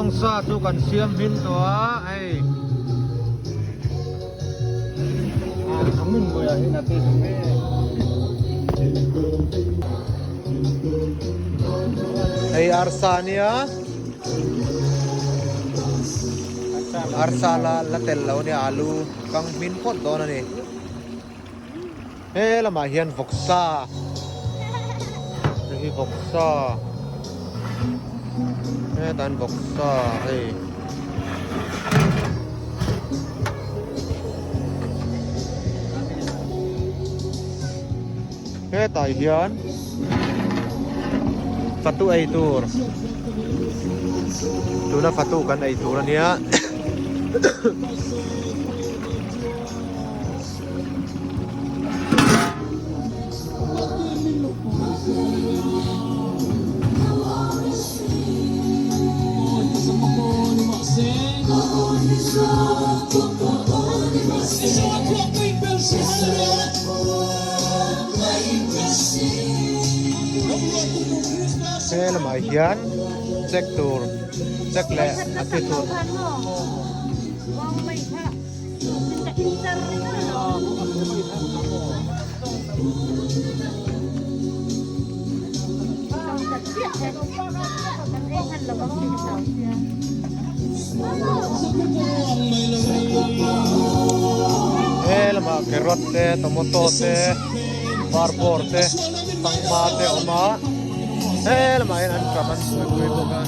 Bawngsa chu kan siam hmin tawh a hei. Hei arsa ania arsa la la tel lo ania alu kang hmin phawt dawn a ni. He lamah hian vawksa hei hi vawksa hetah hian vawksa hei hetah hian fatu ei tur tuna fatu kan ei tur ania. He lamah hian check tur check leh a thi tur. He lamah carrot te tomato te barbawr te sangha te a awm a he lamah hian an ṭam an buaipui bawk a.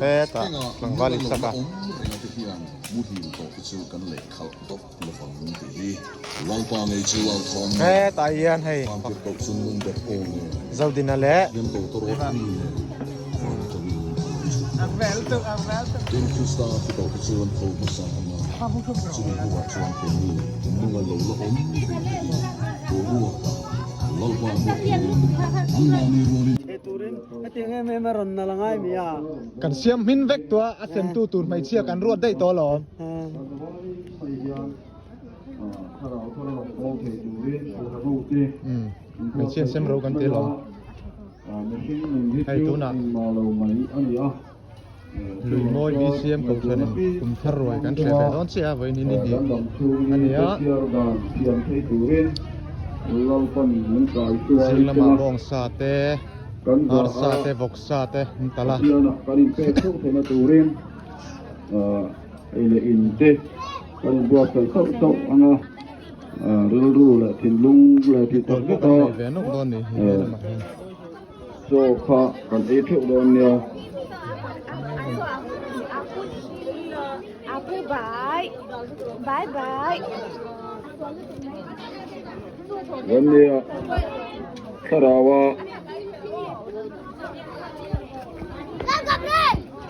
Hetah tlangval in sak a. Hetah hian hei Zodina leh Kan siam hmin vek tawh a, a semtu tur hmeichhia kan ruat daih tawh alawm. Hmeichhia sem ro kan ti alawm. Hei tunah lui mawi BCM kohhran in kum thar ruai kan hre ve dawn chiah a vawiin hi ni hnih a ni a. Zing lamah bawngsa te arsa te vawksa te an talh a. Ei leh in te kan inbuatsaih sauh sauh ang a, rilru leh thinlung leh tih tak zet a chaw kha kan ei theuh dawn nia. Ramnia thlarau a.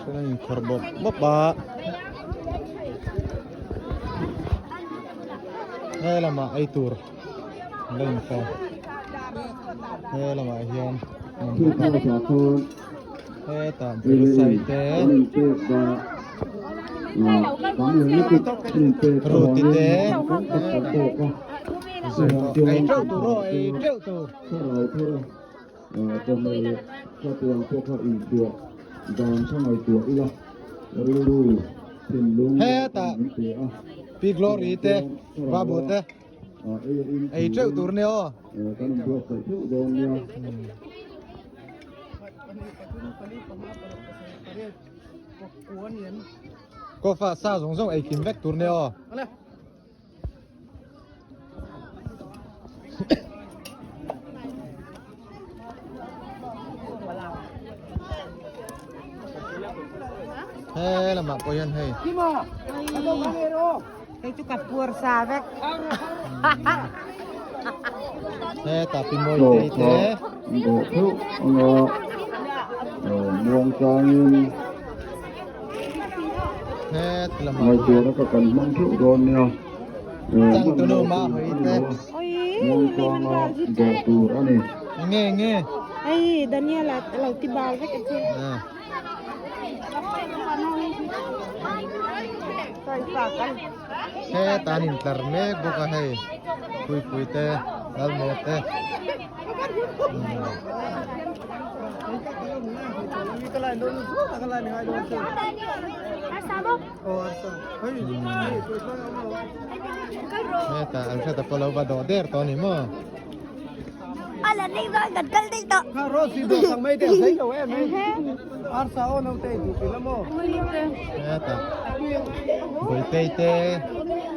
Chuan an inkhawrh bawp bawp a he lamah ei tur an la inkhawm he lamah hian hetah birsai te ruti te ei teuh tur aw ei teuh tur. Chawhmeh chatuan pawh kha intuah dan kha ngaihtuah ila rilru thinlung Hetah min pe a. Pi Glory te Babu te ei teuh tur nia aw. Kan inbuatsaih theuh dawn nia. Kawfa sa zawng zawng ei kim vek tur nia aw. He lamah pawh hian hei. Hei chu ka puar sa vek. Hetah pi mawi te te. Dawh theuh anga muang changin ngaihtuahna ka kan hmang theuh dawn nia. Changtunu ma hawi te. Muang changa dawh tur a ni. Nge nge. Hei Daniel a lo ti bal vek a chu. Hetah an intlar mek bawk a hei puipui te lalmawt te hetah an hriat pawh lo va dawh der tawh a ni maw. Hetah Bawihtei te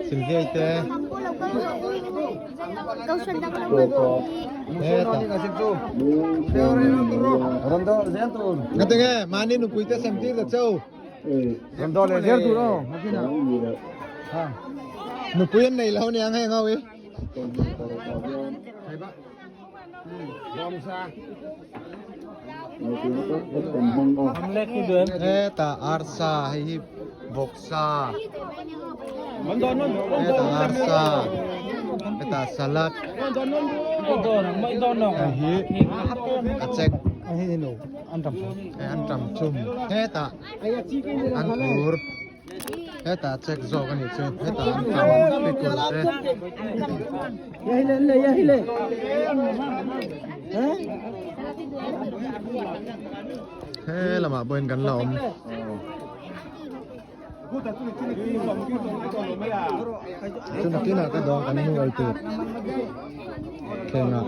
Sylviai te hetah Ngatinge mahni nupui te sem tir ta che u Nupui an nei lo aniang heng ho hi. Hetah arsa hei hi vawksa hetah arsa hetah salad hei hi a chek hei anṭam chum hetah anthur. Hetah check zawk a nih chu hetah an tam pickle te. He lamah pawhin kan la awm. Chu nakinah ka dawng kan hnu ei tur thlengah.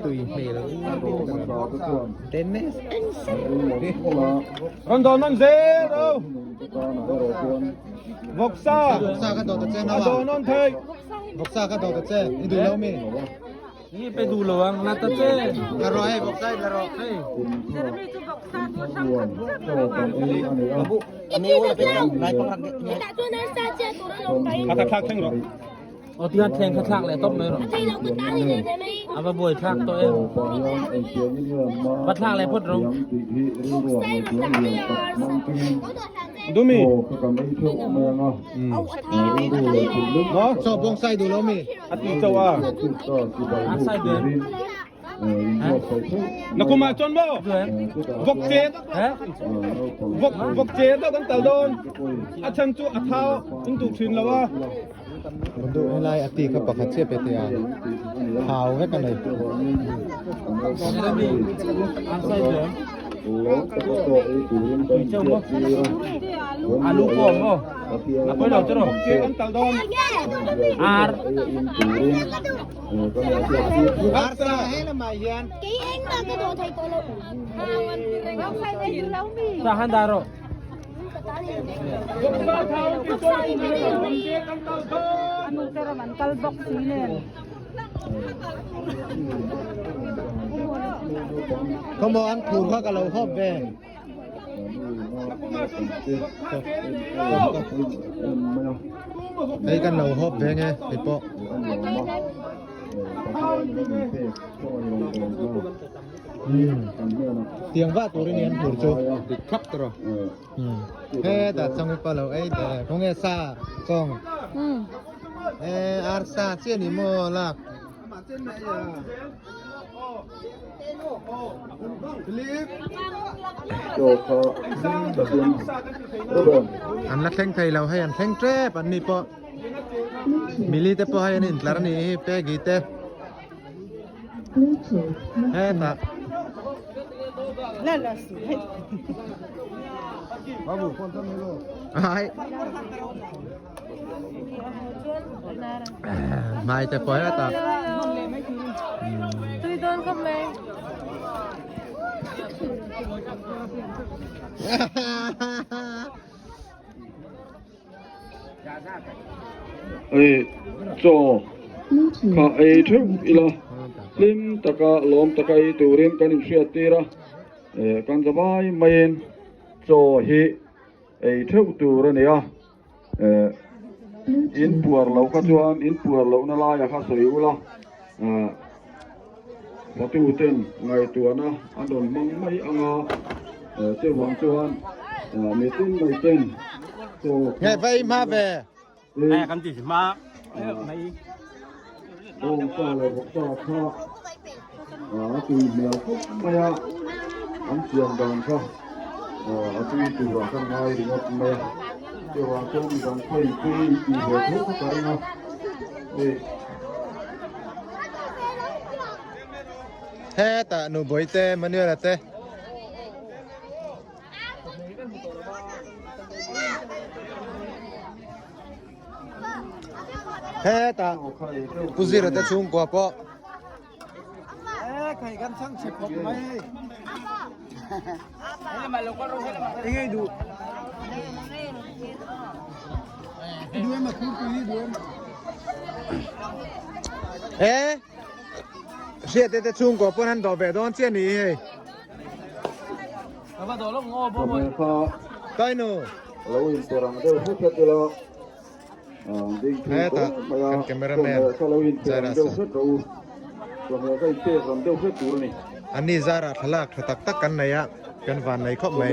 Tui hmel Dennis Vawksa ka dawt a che nau a Vawksa ka dawt a che i duh lo mi Ni pe duh lo ang la ta che La rawh hei vawksa i la rawh hei O tian thleng kha thlak leh tawp mai rawh a va buai thlak tawh em va thlak leh phawt rawh Dumi Chaw bawng sai duh lo mi A ti chaw a An sai duh em Na kuma chuan maw vawk che vawk vawk che deuh kan tal dawn a chan chu a thau in duh thin lo a. Duh helai a ti kha pakhat chiah pe teh a thau vek a nei. Alu pawh maw a pawi lo chu rawh ar Arsa he lamah hian sa han dah rawh. Khawmaw an phur kha ka lo hawp ve. Hei kan lo hawp ve nge hei pawh. Tiang vah turin i an phur chu. Dik thlap tawh rawh. Hetah chawng i palo ei te khawnge sa chawng e ar sa chiah ni maw lak an la thleng thei lo hei an thleng tep an ni pawh mili te pawh hei an intlar a nih hi peggy te. Hetah Ai Mai te pawh hetah. Ei chaw kha ei theuh ila hlim taka lawm taka ei turin kan inhriat tir a kan zavai maiin chaw hi ei theuh tur a ni a in puar loh kha chuan in puar lohna laia kha sawi ula Fatu ten ngaihtuahna an rawn hmang mai ang a, chuvang chuan mitin mai ten chaw Nge vai hma ve. Kan ti hma mai. Bawngsa leh vawksa kha a tui hmel khawp mai a, an siam dan kha a tui turah khan ngai ringawt mai a, chuvang chuan midang khawi tui tih ve tho kha ka ring a. Hetah Nubawih te Manuela te Hetah Pu Zira te chhungkua pawh E Hriate te chhungkua pawn an dawh ve dawn chiah ni hei. Kainu. Lo in perang deuh hret hret ila. Hetah kan cameraman Zairasa. Anni zarah thlalak tha tak tak kan nei a, kan van nei khawp mai.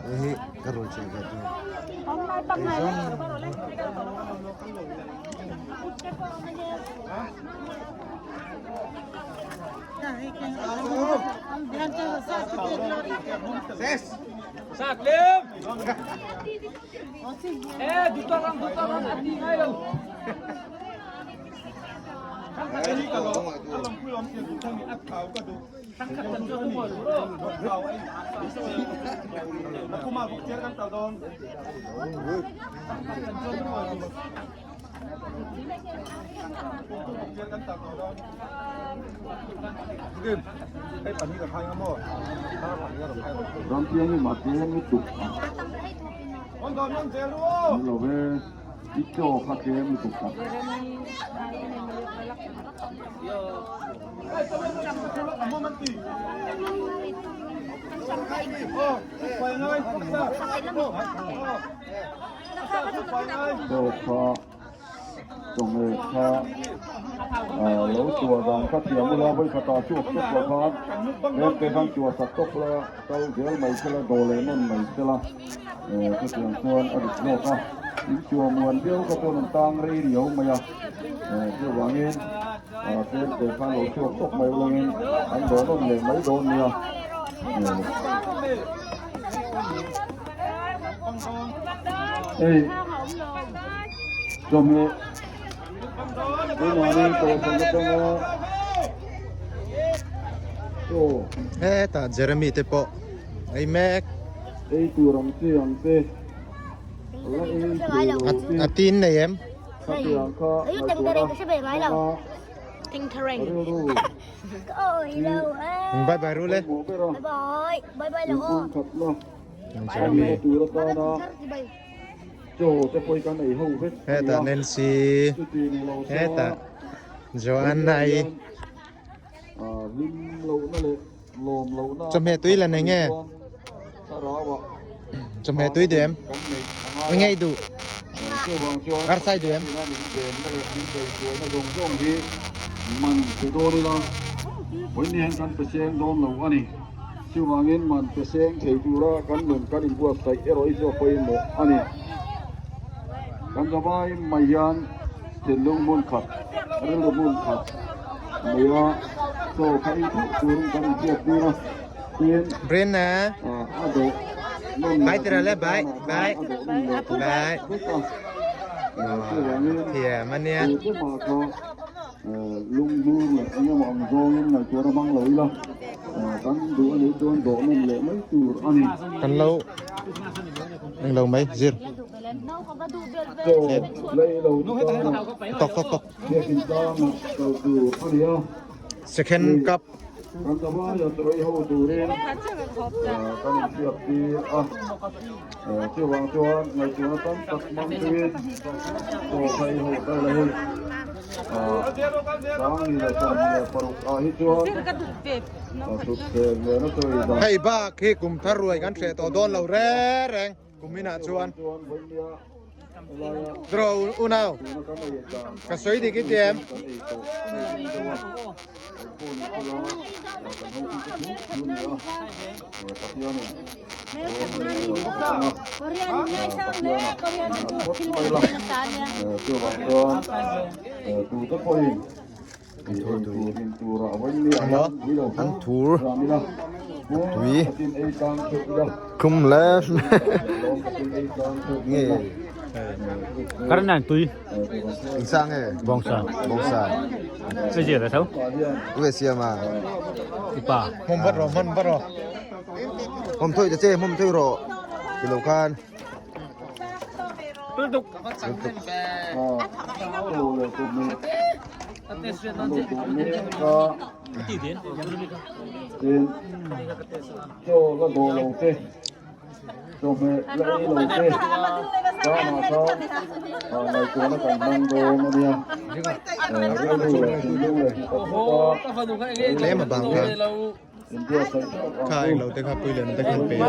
Hei hi ka rawn chei ve tur. Rampiang hi mahse lutuk an lo ve i chaw kha tlem lutuk tak. Chaw kha chawhmeh kha lo chhuah dan kha thiam ula vawikhatah chhuak tawp lo khan tlem te khan chhuah sak tawp la kal zel mai sela daw leh nawn mai sela chutiang chuan a dik zawk a in chhuah muan viau kha chuan an tang rei riau mai a chuvangin tlem te khan lo chhuak tawp mai ulangin an daw nawn leh mai dawn nia. Hei chawhmeh tunah kohhran atanga chaw Hetah Jeremy te pawh ei mek. Ei tur ang chi ang te la ei thei lo te. A tin nei em? Khatiang kha ngaihtuahna hmanga rilru hi Bye bye rule. pawimawh ber a. Inpumkhatna Jeremy. a tur atana chaw te pawh hi kan ei ho vek a ni Hetah a. Nancy. Chuti ni lo se Hetah Joanna i. hlim lohna leh lawm lohna Chawhmeh tui la nei nge? Thlarauah Chawhmeh tui duh em? kan neih a ngai a. Engei duh? Chuvang chuan Arsai duh em? Pathian min venna leh min beihruaina zawng zawng hi man pe dawn ila, vawiin hian kan pe seng dawn lo a ni. Chuvangin man pe seng thei tura kan nun kan inbuatsaih erawh hi chu a pawimawh a ni. Kan zavai mai hian thinlung hmun khat, rilru hmun khat. Nei a, chaw kha ei theuh turin kan inhriat tir a, tin Brenna a dawh nawn Bye leh tira le tih bye tanah khan bye a dawh nawn leh tur bye vek a, chuvangin Thiam ania. tute mah kha lunghnur leh eng emaw ang zawngin ngaihtuah a hmang lo ila, kan duh anih chuan dawh nawn leh mai tur a ni. Kan lo englo mai zir. Chaw lei lo tanah. Tok tok tok. Biakin tlangah kal tur a ni a. Second cup. Kan zavaia chawi ho turin kan inhriat tir a. Chuvang chuan ngaihtuahna tam tak hmang chungin chaw phei ho ta ila hei Sangni leh 16 ah hi chuan thutthleng lehna chawi dan. Hei bak hi kum thar ruai kan hreh tawh dawn lo reng reng kum inah chuan. Draw unau ka sawi dik i ti em? An thur tui khum le nge Karan tui Engsa nge bawngsa bawngsa Cái gì là xấu Ue siam a Ipa Hmawm vat rawh hman vat rawh Hmawm thawi ta che hmawm thawi rawh ti lo khan Tutuk Tlem a bang kha kha englo te kha pui leh te khan pe a.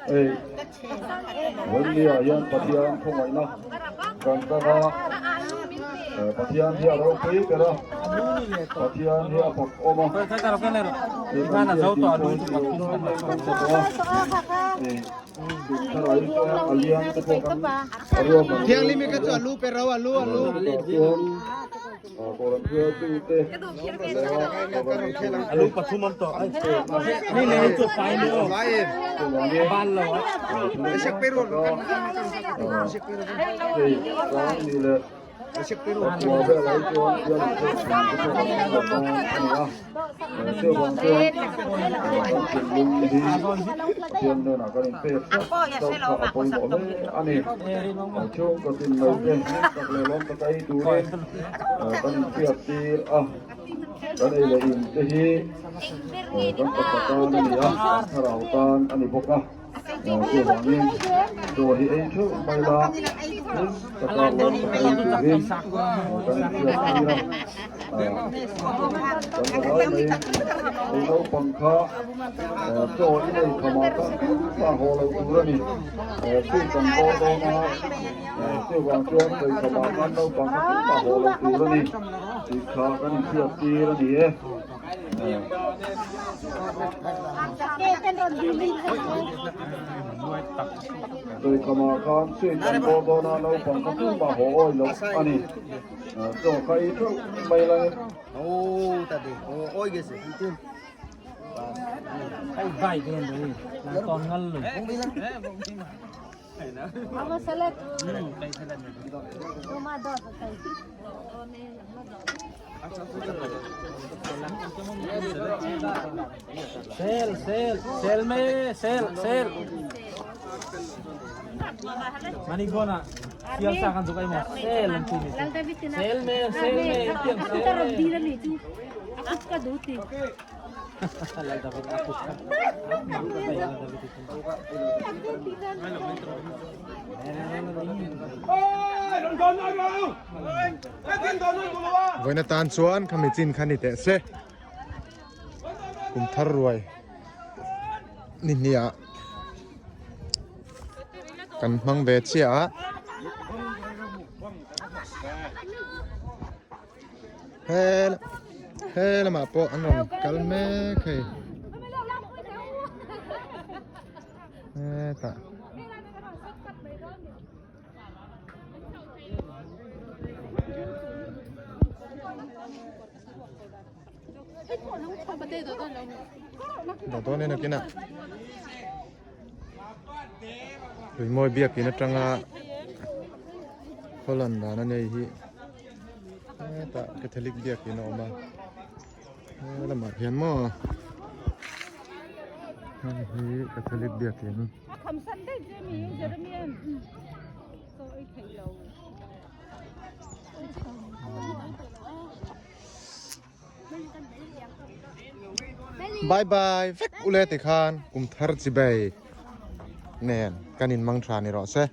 Hei Wendy-ah hian Pathian khawngaihna kan tang a, Pathian hi a ropui ber a, Pathian hi a fak awm a, he kan biak in pawh hi chu kan sa tawh a, hei kum thar ah hi chuan a lian te pawh kan a ruahman Thianghlim hi ka chu a lu pe ro a lu a lu. Chuan Alu pathum am to ni le chu pai ni o ban lo Kan inhriat tir a, kan ei leh in te hi kan taksa tan a ni a, kan thlarau tan a ni bawk a, chuvangin chaw hi ei theuh mai la, hlim taka lawm taka ei turin kan inhriat tir a, kan la lai mai ei naupang kha chaw i nei khamah khan pa haw lo tur a ni, sweet kan kawl dawn a. Chuvang chuan sawikhawmah khan naupang kha tumah haw lo tur a ni tih kha kan inhriat tir a ni e. Sawikhawmah khan sweet an bawl dawn a, naupang kha tumah haw awi lo a ni. Chaw kha ei theuh mai langin. Sel sel sel me sel sel mani gona sial sa kan zukai mo sel an ti ni sel me sel me tiang sel me Lal David aku ka Lal David Vawiin atan chuan khami chin kha ni teh se. Kum thar ruai ni hniah kan hmang ve chiah a. He he lamah pawh an rawn kal mek hei. Hetah. Dawh dawn e nakinah Luimawi biakin atanga khaw lan dan a nei hi hetah Catholic biakin a awm a he lamah hian maw hei hi Catholic biakin. Bye bye vek ule ti khan kum thar chi bai nen kan in mang tha ni rawh se.